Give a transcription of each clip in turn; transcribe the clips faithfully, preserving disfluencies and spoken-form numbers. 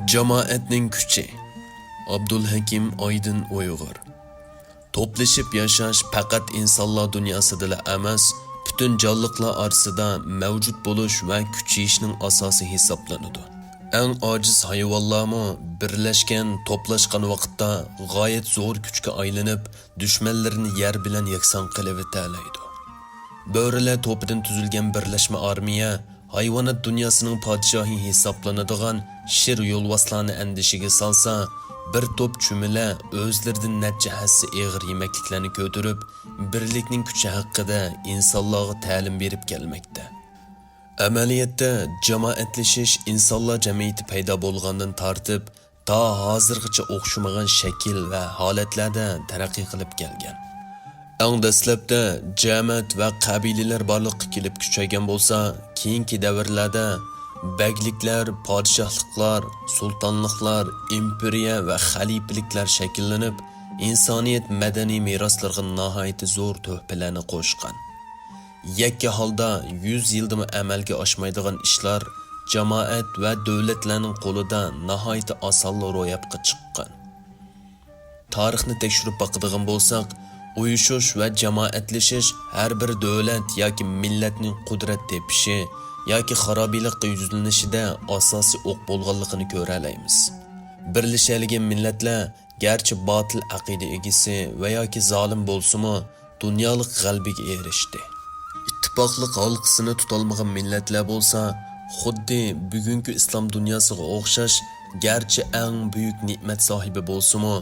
جامائەتنىڭ كۈچى. ئابدۇلھەكىم ئايدىن ئۇيغۇر. توپلىشىپ ياشاش پەقەت ئىنسانلار دۇنياسىدىلا ئەمەس، پۈتۈن جانلىقلار ئارىسىدا مەۋجۇت بولۇش ۋە كۈچىيىشنىڭ ئاساسى ھېسابلىنىدۇ. ئەڭ ئاجىز ھايۋانلارمۇ بىرلەشكەن، توپلاشقان ۋاقىتتا غايەت زور كۈچكە ئايلىنىپ، دۈشمەنلىرىنى يەر بىلەن يەكسان قىلىۋېتەلەيدۇ. بۆرىلەر توپىدىن تۈزۈلگەن بىرلەشمە ئارمىيە، ھايۋانات دۇنياسىنىڭ پادىشاھى ھېسابلىنىدىغان شىر يولۋاسلارنى ئەندىشىگە سالسا، بىر توپ چۈمۈلە ئۆزلىرىدىن نەچچە ھەسسە ئېغىر يېمەكلىكلەرنى كۆتۈرۈپ، بىرلىكنىڭ كۈچى ھەققىدە ئىنسانلارغا تەلىم بېرىپ كەلمەكتە. ئەمەلىيەتتە، جامائەتلىشىش ئىنسانلار جەمئىيىتى پەيدا بولغاندىن تارتىپ، تا ھازىرغىچە ئوخشىمىغان شەكىل ۋە ھالەتلەردە تەرەققىي قىلىپ كەلگەن. ئەڭ دەسلەپتە جەمەت ۋە قەبىلىلەر بارلىققا كېلىپ كۈچەيگەن بولسا، كېيىنكى دەۋرلەردە بەگلىكلەر، پادىشاھلىقلار، سۇلتانلىقلار، ئىمپېرىيە ۋە خەلىپىلىكلەر شەكىللىنىپ، ئىنسانىيەت مەدەنىي مىراسلىرىغا ناھايىتى زور تۆھپىلەرنى قوشقان. يەككە ھالدا يۈز يىلدىمۇ ئەمەلگە ئاشمايدىغان ئىشلار جامائەت ۋە دۆلەتلەرنىڭ قولىدا ناھايىتى ئاسانلا روياپقا چىققان. تارىخنى تەكشۈرۈپ باقىدىغان بولساق، ئۇيۇشۇش ۋە جامائەتلىشىش ھەر بىر دۆلەت ياكى مىللەتنىڭ قۇدرەت تېپىشى ياكى خارابىلىققا يۈزلىنىشىدە ئاساسىي ئوق بولغانلىقىنى كۆرەلەيمىز. بىرلىشەلىگەن مىللەتلەر گەرچە باتىل ئەقىدە ئىگىسى ۋە ياكى زالىم بولسىمۇ، دۇنيالىق غەلىبىگە ئېرىشتى. ئىتتىپاقلىق ھالقىسىنى تۇتالمىغان مىللەتلەر بولسا، خۇددى بۈگۈنكى ئىسلام دۇنياسىغا ئوخشاش، گەرچە ئەڭ بۈيۈك نېمەت ساھىبى بولسىمۇ،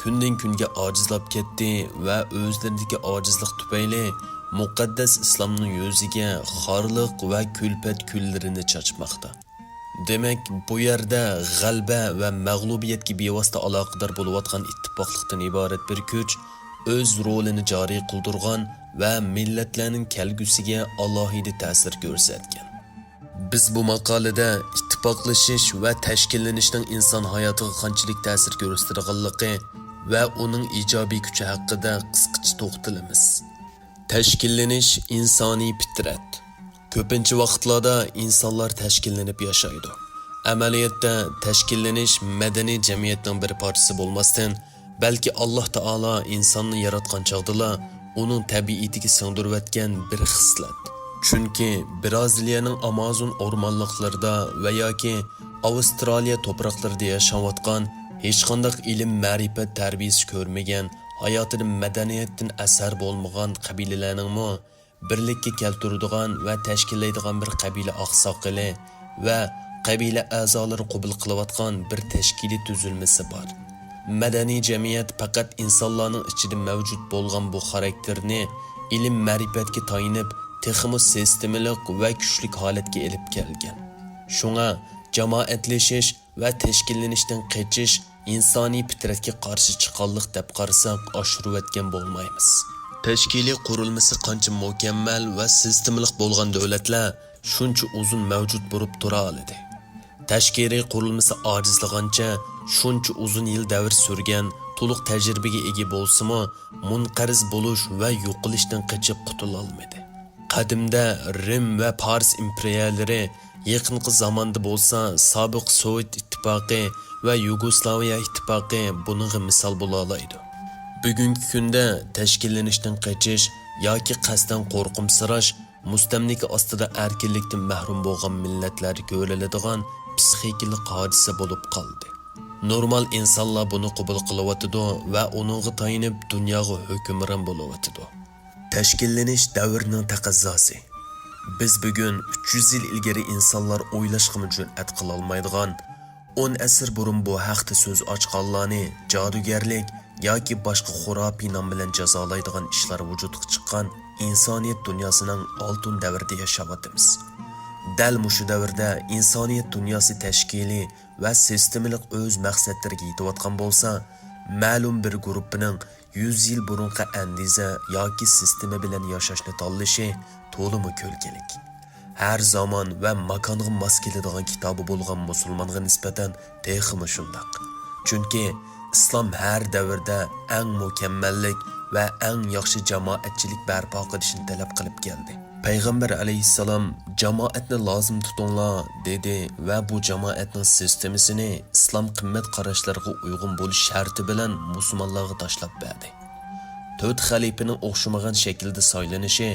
كۈندىن-كۈنگە ئاجىزلاپ كەتتى ۋە ئۆزلىرىدىكى ئاجىزلىق تۈپەيلى مۇقەددەس ئىسلامنىڭ يۈزىگە خارلىق ۋە كۈلپەت كۈللىرىنى چاچماقتا. دېمەك، بۇ يەردە غەلىبە ۋە مەغلۇبىيەتكە بىۋاسىتە ئالاقىدار بولۇۋاتقان ئىتتىپاقلىقتىن ئىبارەت بىر كۈچ ئۆز رولىنى جارى قىلدۇرغان ۋە مىللەتلەرنىڭ كەلگۈسىگە ئالاھىدە تەسىر كۆرسەتكەن. بىز بۇ ماقالىدە ئىتتىپاقلىشىش ۋە تەشكىللىنىشنىڭ ئىنسان ھاياتىغا قانچىلىك تەسىر كۆرسىتىدىغانلىقى ۋە ئۇنىڭ ئىجابىي كۈچى ھەققىدە قىسقىچە توختىلىمىز. تەشكىللىنىش ئىنسانىي پىترەت. كۆپىنچە ۋاقىتلاردا ئىنسانلار تەشكىللىنىپ ياشايدۇ. ئەمەلىيەتتە، تەشكىللىنىش مەدەنىي جەمئىيەتنىڭ بىر پارچىسى بولماستىن، بەلكى ئاللاھ تائالا ئىنساننى ياراتقان چاغدىلا ئۇنىڭ تەبىئىتىگە سىڭدۈرۈۋەتكەن بىر خىسلەت. چۈنكى بىرازىلىيەنىڭ ئامازون ئورمانلىقلىرىدا ۋە ياكى ئاۋسترالىيە توپراقلىرىدا ياشاۋاتقان، ھېچقانداق ئىلىم-مەرىپەت تەربىيىسى كۆرمىگەن، ھاياتىدا مەدەنىيەتتىن ئەسەر بولمىغان قەبىلىلەرنىڭمۇ بىرلىككە كەلتۈرىدىغان ۋە تەشكىللەيدىغان بىر قەبىلە ئاقساقىلى ۋە قەبىلە ئەزالىرى قوبۇل قىلىۋاتقان بىر تەشكىلىي تۈزۈلمىسى بار. مەدەنىي جەمئىيەت پەقەت ئىنسانلارنىڭ ئىچىدە مەۋجۇت بولغان بۇ خاراكتېرنى ئىلىم-مەرىپەتكە تايىنىپ، تېخىمۇ سىستېمىلىق ۋە كۈچلۈك ھالەتكە ئېلىپ كەلگەن. شۇڭا جامائەتلىشىش ۋە تەشكىللىنىشتىن قېچىش ئىنسانىي پىترەتكە قارشى چىققانلىق دەپ قارىساق، ئاشۇرۇۋەتكەن بولمايمىز. تەشكىلىي قۇرۇلمىسى قانچە مۇكەممەل ۋە سىستېمىلىق بولغان دۆلەتلەر شۇنچە ئۇزۇن مەۋجۇت بولۇپ تۇرالىدى. تەشكىلىي قۇرۇلمىسى ئاجىزلىغانچە، شۇنچە ئۇزۇن يىل دەۋر سۈرگەن، تولۇق تەجرىبىگە ئىگە بولسىمۇ، مۇنقەرز بولۇش ۋە يوقىلىشتىن قېچىپ قۇتۇلالمىدى. قەدىمدە رىم ۋە پارس ئىمپېرىيەلىرى، يېقىنقى زاماندا بولسا سابىق سوۋېت ئىتتىپاقى ۋە يۇگوسلاۋىيە ئىتتىپاقى بۇنىڭغا مىسال بولالايدۇ. بۈگۈنكى كۈندە تەشكىللىنىشتىن قېچىش ياكى قەستەن قورقۇمسىراش مۇستەملىكە ئاستىدا ئەركىنلىكتىن مەھرۇم بولغان مىللەتلەردە كۆرۈلىدىغان پسىخىكىلىق ھادىسە بولۇپ قالدى. نورمال ئىنسانلار بۇنى قوبۇل قىلىۋاتىدۇ ۋە ئۇنىڭغا تايىنىپ دۇنياغا ھۆكۈمران بولۇۋاتىدۇ. تەشكىللىنىش دەۋرنىڭ تەقەززاسى. بىز بۈگۈن ئۈچ يۈز يىل ئىلگىرى ئىنسانلار ئويلاشقىمۇ جۈرئەت قىلالمايدىغان، ئون ئەسىر بۇرۇن بۇ ھەقتە سۆز ئاچقانلارنى جادۇگەرلىك ياكى باشقا خۇراپىي نام بىلەن جازالايدىغان ئىشلار ۋۇجۇدقا چىققان ئىنسانىيەت دۇنياسىنىڭ ئالتۇن دەۋرىدە ياشاۋاتىمىز. دەل مۇشۇ دەۋردە ئىنسانىيەت دۇنياسى تەشكىلىي ۋە سىستېمىلىق ئۆز مەقسەتلىرىگە يېتىۋاتقان بولسا، مەلۇم بىر گۇرۇپپىنىڭ يۈز يىل بۇرۇنقى ئەندىزە ياكى سىستېما بىلەن ياشاشنى تاللىشى تولىمۇ كۈلكىلىك. ھەر زامان ۋە ماكانغا ماس كېلىدىغان كىتابى بولغان مۇسۇلمانغا نىسبەتەن تېخىمۇ شۇنداق. چۈنكى ئىسلام ھەر دەۋردە ئەڭ مۇكەممەللىك ۋە ئەڭ ياخشى جامائەتچىلىك بەرپا قىلىشنى تەلەپ قىلىپ كەلدى. پەيغەمبەر ئەلەيھىسسالام «جامائەتنى لازىم تۇتۇڭلار» دېدى ۋە بۇ جامائەتنىڭ سىستېمىسىنى ئىسلام قىممەت قاراشلىرىغا ئۇيغۇن بولۇش شەرتى بىلەن مۇسۇلمانلارغا تاشلاپ بەردى. تۆت خەلىپىنىڭ ئوخشىمىغان شەكىلدە سايلىنىشى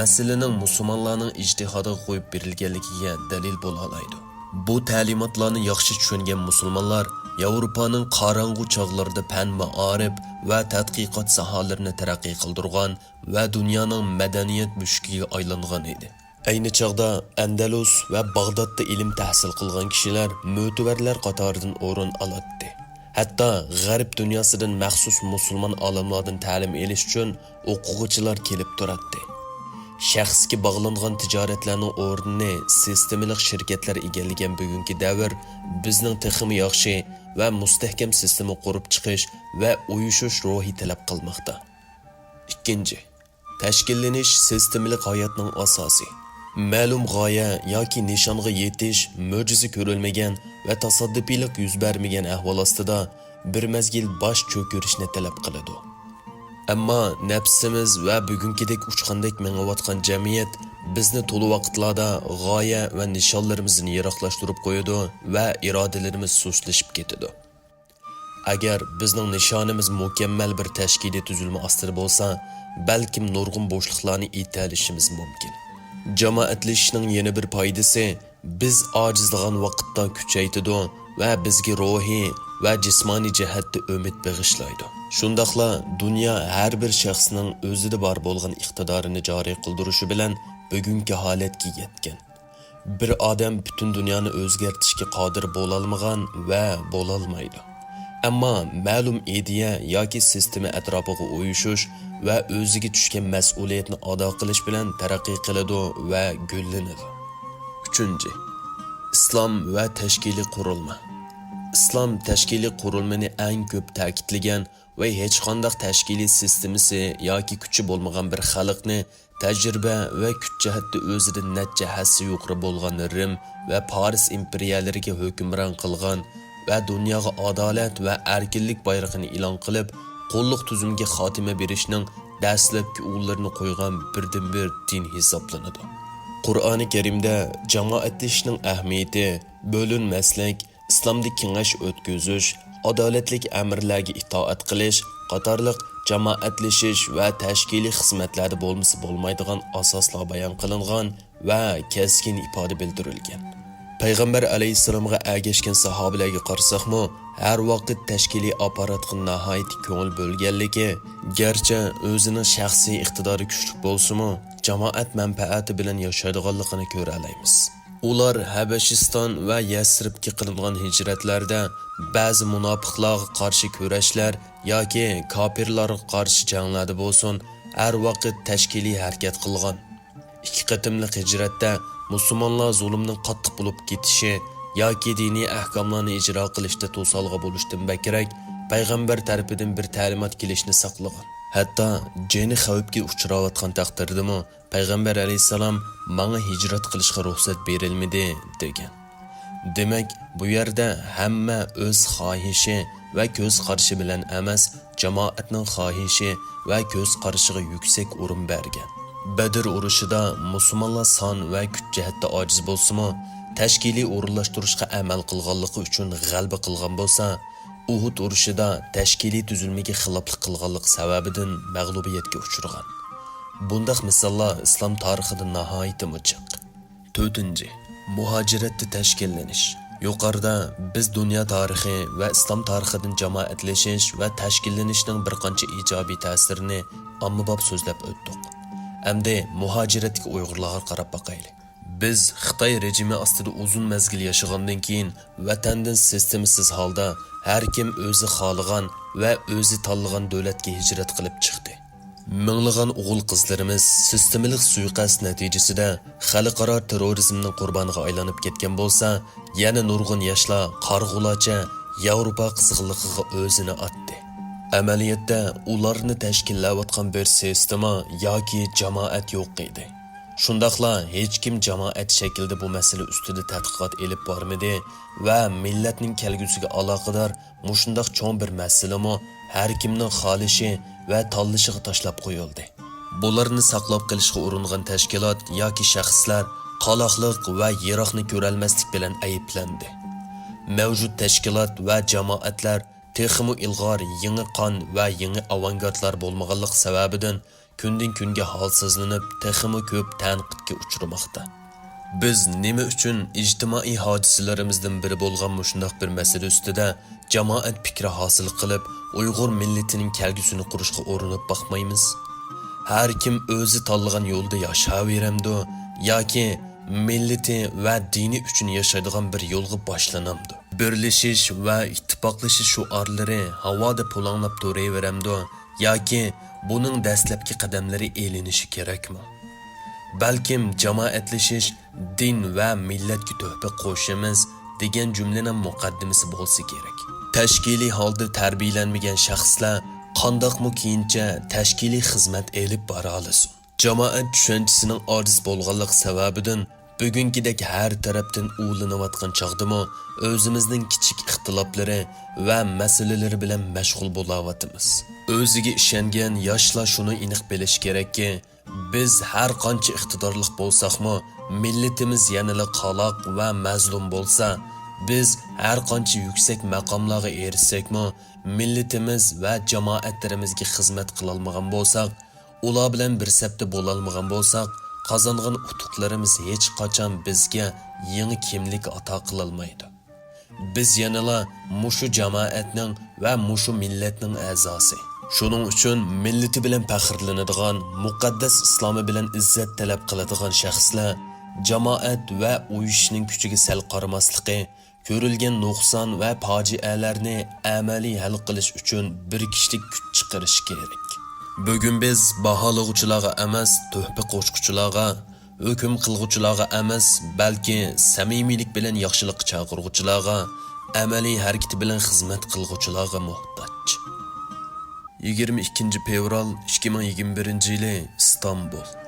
مەسىلىنىڭ مۇسۇلمانلارنىڭ ئىجتىھادىغا قويۇپ بېرىلگەنلىكىگە دەلىل بولالايدۇ. بۇ تەلىماتلارنى ياخشى چۈشەنگەن مۇسۇلمانلار ياۋروپانىڭ قاراڭغۇ چاغلىرىدا پەن-مائارىپ ۋە تەتقىقات ساھەلىرىنى تەرەققىي قىلدۇرغان ۋە دۇنيانىڭ مەدەنىيەت بۆشۈكىگە ئايلانغان ئىدى. ئەينى چاغدا ئەندەلۇس ۋە باغدادتا ئىلىم تەھسىل قىلغان كىشىلەر مۆتىۋەرلەر قاتارىدىن ئورۇن ئالاتتى. ھەتتا غەرب دۇنياسىدىن مەخسۇس مۇسۇلمان ئالىملاردىن تەلىم ئېلىش ئۈچۈن ئوقۇغۇچىلار كېلىپ تۇراتتى. شەخسكە باغلانغان تىجارەتلەرنىڭ ئورنىنى سىستېمىلىق شىركەتلەر ئىگىلىگەن بۈگۈنكى دەۋر بىزنىڭ تېخىمۇ ياخشى ۋە مۇستەھكەم سىستېما قۇرۇپ چىقىش ۋە ئۇيۇشۇش روھى تەلەپ قىلماقتا. ئىككىنچى، تەشكىللىنىش سىستېمىلىق ھاياتنىڭ ئاساسى. مەلۇم غايە ياكى نىشانغا يېتىش مۆجىزە كۆرۈلمىگەن ۋە تاسادىپىيلىق يۈز بەرمىگەن ئەھۋال ئاستىدا بىر مەزگىل باش چۆكۈرۈشنى تەلەپ قىلىدۇ. ئەمما نەپسىمىز ۋە بۈگۈنكىدەك ئۇچقاندەك مېڭىۋاتقان جەمئىيەت بىزنى تولا ۋاقىتلاردا غايە ۋە نىشانلىرىمىزدىن يىراقلاشتۇرۇپ قويىدۇ ۋە ئىرادىلىرىمىز سۇسلىشىپ كېتىدۇ. ئەگەر بىزنىڭ نىشانىمىز مۇكەممەل بىر تەشكىلىي تۈزۈلمە ئاستىدا بولسا، بەلكىم نۇرغۇن بوشلۇقلارنى ئىتەلىشىمىز مۇمكىن. جامائەتلىشىشنىڭ يەنە بىر پايدىسى، بىز ئاجىزلىغان ۋاقىتتا كۈچەيتىدۇ ۋە بىزگە روھىي ۋە جىسمانىي جەھەتتە ئۈمىد بېغىشلايدۇ. شۇنداقلا دۇنيا ھەر بىر شەخسنىڭ ئۆزىدە بار بولغان ئىقتىدارىنى جارى قىلدۇرۇشى بىلەن بۈگۈنكى ھالەتكە يەتكەن. بىر ئادەم پۈتۈن دۇنيانى ئۆزگەرتىشكە قادىر بولالمىغان ۋە بولالمايدۇ. ئەمما مەلۇم ئىدىيە ياكى سىستېما ئەتراپىغا ئۇيۇشۇش ۋە ئۆزىگە چۈشكەن مەسئۇلىيەتنى ئادا قىلىش بىلەن تەرەققىي قىلىدۇ ۋە گۈللىنىدۇ. ئۈچىنچى، ئىسلام ۋە تەشكىلىي قۇرۇلما. ئىسلام تەشكىلىي قۇرۇلمىنى ئەڭ كۆپ تەكىتلىگەن ۋە ھېچقانداق تەشكىلىي سىستېمىسى ياكى كۈچى بولمىغان بىر خەلقنى تەجرىبە ۋە كۈچ جەھەتتە ئۆزىدىن نەچچە ھەسسە يۇقىرى بولغان رىم ۋە پارس ئىمپېرىيەلىرىگە ھۆكۈمران قىلغان ۋە دۇنياغا ئادالەت ۋە ئەركىنلىك بايرىقىنى ئېلان قىلىپ، قۇللۇق تۈزۈمىگە خاتىمە بېرىشنىڭ دەسلەپكى ئۇللىرىنى قويغان بىردىنبىر دىن ھېسابلىنىدۇ. قۇرئانى كەرىمدە جامائەتلىشىشنىڭ ئەھمىيىتى، بۆلۈنمەسلىك، ئىسلامدا كېڭەش ئۆتكۈزۈش، ئادالەتلىك ئەمىرلەرگە ئىتائەت قىلىش قاتارلىق جامائەتلىشىش ۋە تەشكىلىي خىزمەتلەردە بولمىسا بولمايدىغان ئاساسلار بايان قىلىنغان ۋە كەسكىن ئىپادە بىلدۈرۈلگەن. پەيغەمبەر ئەلەيھىسسالامغا ئەگەشكەن ساھابىلەرگە قارىساقمۇ، ھەر ۋاقىت تەشكىلىي ئاپپاراتقا ناھايىتى كۆڭۈل بۆلگەنلىكى، گەرچە ئۆزىنىڭ شەخسىي ئىقتىدارى كۈچلۈك بولسىمۇ، جامائەت مەنپەئەتى بىلەن ياشايدىغانلىقىنى كۆرەلەيمىز. ئۇلار ھەبەشىستان ۋە يەسرىبكە قىلىنغان ھىجرەتلەردە بەزى مۇناپىقلارغا قارشى كۈرەشلەر ياكى كاپىرلارغا قارشى جەڭلەردە بولسۇن، ھەر ۋاقىت تەشكىلىي ھەرىكەت قىلغان. ئىككى قېتىملىق ھىجرەتتە مۇسۇلمانلار زۇلۇمنىڭ قاتتىق بولۇپ كېتىشى ياكى دىنىي ئەھكاملارنى ئىجرا قىلىشتا توسالغۇ بولۇشتىن بەكرەك، پەيغەمبەر تەرىپىدىن بىر تەلىمات كېلىشىنى ساقلىغان. ھەتتا جېنى خەۋپكە ئۇچراۋاتقان تەقدىردىمۇ، پەيغەمبەر ئەلەيھىسسالام «ماڭا ھىجرەت قىلىشقا رۇخسەت بېرىلمىدى» دېگەن. دېمەك، بۇ يەردە ھەممە ئۆز خاھىشى ۋە كۆز قارىشى بىلەن ئەمەس، جامائەتنىڭ خاھىشى ۋە كۆز قارىشىغا يۈكسەك ئورۇن بەرگەن. بەدر ئۇرۇشىدا مۇسۇلمانلار سان ۋە كۈچ جەھەتتە ئاجىز بولسىمۇ، تەشكىلىي ئورۇنلاشتۇرۇشقا ئەمەل قىلغانلىقى ئۈچۈن غەلىبە قىلغان بولسا، ئۇھۇد ئۇرۇشىدا تەشكىلىي تۈزۈلمىگە خىلاپلىق قىلغانلىقى سەۋەبىدىن مەغلۇبىيەتكە ئۇچرىغان. بۇنداق مىساللار ئىسلام تارىخىدا ناھايىتىمۇ جىق. تۆتىنچى، مۇھاجىرەتتە تەشكىللىنىش. يۇقىرىدا بىز دۇنيا تارىخى ۋە ئىسلام تارىخىدىن جامائەتلىشىش ۋە تەشكىللىنىشنىڭ بىر قانچە ئىجابىي تەسىرىنى ئاممىباب سۆزلەپ ئۆتتۇق. ئەمدى مۇھاجىرەتتىكى ئۇيغۇرلارغا قاراپ باقايلى. بىز خىتاي رېجىمى ئاستىدا ئۇزۇن مەزگىل ياشىغاندىن كېيىن، ۋەتەندىن سىستېمىسىز ھالدا ھەر كىم ئۆزى خالىغان ۋە ئۆزى تاللىغان دۆلەتكە ھىجرەت قىلىپ چىقتى. مىڭلىغان ئوغۇل-قىزلىرىمىز سىستېمىلىق سۇيىقەست نەتىجىسىدە خەلقئارا تېررورىزمنىڭ قۇربانىغا ئايلىنىپ كەتكەن بولسا، يەنە نۇرغۇن ياشلار قارىغۇلارچە ياۋروپا قىزغىنلىقىغا ئۆزىنى ئاتتى. ئەمەلىيەتتە ئۇلارنى تەشكىللەۋاتقان بىر سىستېما ياكى جامائەت يوق ئىدى. شۇنداقلا ھېچكىم جامائەت شەكلىدە بۇ مەسىلە ئۈستىدە تەتقىقات ئېلىپ بارمىدى ۋە مىللەتنىڭ كەلگۈسىگە ئالاقىدار مۇشۇنداق چوڭ بىر مەسىلىمۇ ھەر كىمنىڭ خالىشى ۋە تاللىشىغا تاشلاپ قويۇلدى. بۇلارنى ساقلاپ قېلىشقا ئۇرۇنغان تەشكىلات ياكى شەخسلەر قالاقلىق ۋە يىراقنى كۆرەلمەسلىك بىلەن ئەيىبلەندى. مەۋجۇت تەشكىلات ۋە جامائەتلەر تېخىمۇ ئىلغار، يېڭى قان ۋە يېڭى ئاۋانگارتلار بولمىغانلىقى سەۋەبىدىن، كۈندىن-كۈنگە ھالسىزلىنىپ، تېخىمۇ كۆپ تەنقىدكە ئۇچرىماقتا. بىز نېمە ئۈچۈن ئىجتىمائىي ھادىسىلىرىمىزدىن بىرى بولغان مۇشۇنداق بىر مەسىلە ئۈستىدە جامائەت پىكرى ھاسىل قىلىپ، ئۇيغۇر مىللىتىنىڭ كەلگۈسىنى قۇرۇشقا ئۇرۇنۇپ باقمايمىز؟ ھەر كىم ئۆزى تاللىغان يولدا ياشاۋېرەمدۇ ياكى مىللىتى ۋە دىنى ئۈچۈن ياشايدىغان بىر يولغا باشلىنامدۇ؟ بىرلىشىش ۋە ئىتتىپاقلىشىش شوئارلىرى ھاۋادا پۇلاڭلاپ تۇرۇۋېرەمدۇ ياكى بۇنىڭ دەسلەپكى قەدەملىرى ئېلىنىشى كېرەكمۇ؟ بەلكىم جامائەتلىشىش دىن ۋە مىللەتكە تۆھپە قوشىمىز دېگەن جۈملىنىڭ مۇقەددىمىسى بولسا كېرەك. تەشكىلىي ھالدا تەربىيەلەنمىگەن شەخسلەر قانداقمۇ كېيىنچە تەشكىلىي خىزمەت ئېلىپ بارالىسۇن؟ جامائەت چۈشەنچىسىنىڭ ئاجىز بولغانلىقى سەۋەبىدىن، بۈگۈنكىدەك ھەر تەرەپتىن ئۇۋىلىنىۋاتقان چاغدىمۇ ئۆزىمىزنىڭ كىچىك ئىختىلاپلىرى ۋە مەسىلىلىرى بىلەن مەشغۇل بولاۋاتىمىز. ئۆزىگە ئىشەنگەن ياشلار شۇنى ئېنىق بىلىشى كېرەككى، بىز ھەر قانچە ئىقتىدارلىق بولساقمۇ، مىللىتىمىز يەنىلا قالاق ۋە مەزلۇم بولسا، بىز ھەر قانچە يۈكسەك مەقاملارغا ئېرىشسەكمۇ، مىللىتىمىز ۋە جامائەتلىرىمىزگە خىزمەت قىلالمىغان بولساق، ئۇلار بىلەن بىر سەپتە بولالمىغان بولساق، قازانغان ئۇتۇقلىرىمىز ھېچقاچان بىزگە يېڭى كىملىك ئاتا قىلالمايدۇ. بىز يەنىلا مۇشۇ جامائەتنىڭ ۋە مۇشۇ مىللەتنىڭ ئەزاسى. شۇنىڭ ئۈچۈن مىللىتى بىلەن پەخىرلىنىدىغان، مۇقەددەس ئىسلامى بىلەن ئىززەت تەلەپ قىلىدىغان شەخسلەر جامائەت ۋە ئۇيۇشۇشنىڭ كۈچىگە سەل قارىماسلىقى، كۆرۈلگەن نۇقسان ۋە پاجىئەلەرنى ئەمەلىي ھەل قىلىش ئۈچۈن بىرىكىشلىك كۈچ چىقىرىشى كېرەك. بۈگۈن بىز باھالىغۇچىلارغا ئەمەس، تۆھپە قوشقۇچىلارغا، ھۆكۈم قىلغۇچىلارغا ئەمەس، بەلكى سەمىمىيلىك بىلەن ياخشىلىققا چاقىرغۇچىلارغا، ئەمەلىي ھەرىكىتى بىلەن خىزمەت قىلغۇچىلارغا موھتاج. يىگىرمە ئىككىنچى فېۋرال ئىككى مىڭ يىگىرمە بىرىنچى يىلى، ئىستانبۇل.